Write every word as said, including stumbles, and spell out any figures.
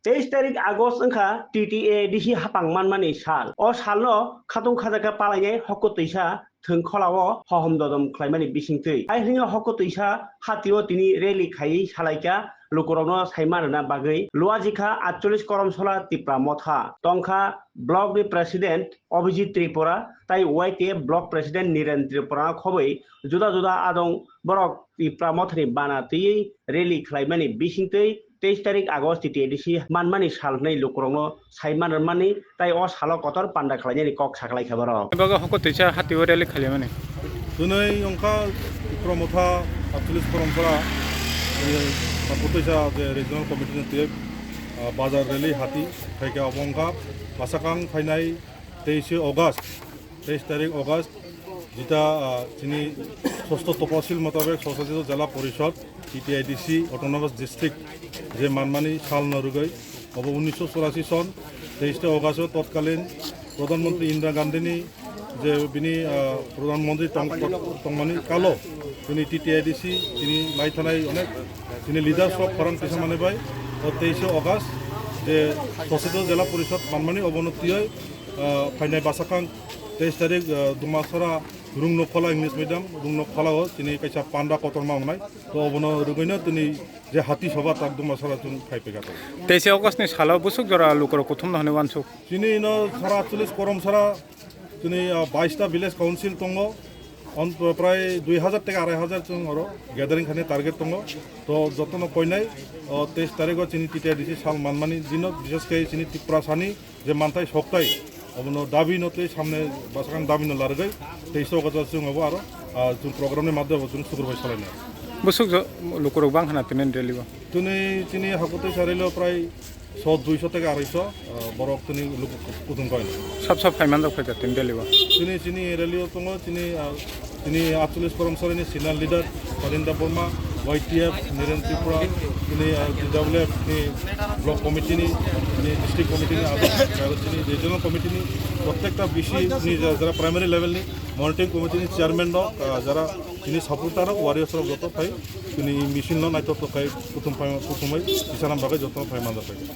Teis tarik August wngkha T T A D C hapang manmani sal. O salno khatung khajakha palainai hokko twisa thwng kholao hohom dodom khlaimani bisingtwi. Hai hwnwi hokko twisa hatio tini rally khaiwi salaikha lukurokno saima rwna bagwi. Luajikha atchollis Koromsola Tipra Motha. Tongkha block ni president Abhijit Tripura tai Y T F block president Niren Tripura khobwi juda juda adong borok Tipra Mothani bana twiwi rally khlaimani bisingtwi teis tarik August T T A D C manmani sal hwnwi lukurokno sai manrwmani tai o salo kotor panda khlainani kok saklaikha borok. Bago hoko twisa hatio rally khailaimani. Twnwi wngkha Tipra Motha atchollis Koromsola, eh, Taputwisa je regional committee ni twi, ah, bazar rally hati khaikha, obo wngkha bwsakang phainai teis August, teis tarik August, jeta, ah, chini sosto topasil motabek Swshasit Jela Porishod, T T A D C, Autonomous District, je manmani salno rwgwi, obo unisho churasi son, teis August o totkalin Pradhan Mantri Indira Gandhi ni je bini, ah, Pradhan Mantri tong-, tongmani kalo, bini T T A D C, chini lai thanai onek, chini leaders rok khorang tisa mani bai, o teis August, je Swshasit Jela Porishod manmani obono twiwi, ah, phainai bwsakang teis tarik, ah, Dumasara Rungno Khola English Medium, Rungno Khola o chini kaisa panda kotorma wngnai. To obono rwgwino tini je hati soba tak Dumasara chwng phai pegata. Teis August ni salo busuk jora lukurok kuthumno hwnwi wansuk. Chini ino sara atchollis Koromsara chini, ah, baista village council tongo. On prai dui hajar tei arai hajar chwng oro gathering khani target tongo. To jotono koinai, o, teis tarigo chini T T A D C sal manmani dino, bishesh khe chini Tripura sani je manthai soktai, obono dabi no tei samne bwsakang dabi no larwgwi teis August o chwng obo aro, ah, chwng program ni madhyamo chwng sukur bai salainai. Busuk jo lukurok bang khna tini rally o. Tini chini hakutwi sarilo prai so duiso tei arai so, ah, borok tini luku kutung koi. Sab sab phaiman rok phaida tini rally o. Tini chini rally o tongo chini, ah, Tini atchollis Koromsari ni senior leader Parinda Borma, Y T F Niren Tripura, tini, ah, T W F ni block committee ni, tini district committee ni, aro, aro tini regional committee ni, prottekta B C ni ja-, jara primary level ni monitoring committee ni chairman rok, ah, jara tini supporter rok, warriors rok joto phai, tini misil no naithok tok khai kuthum phai, kuthumai, kisanam bagwi joto phai manjak phai.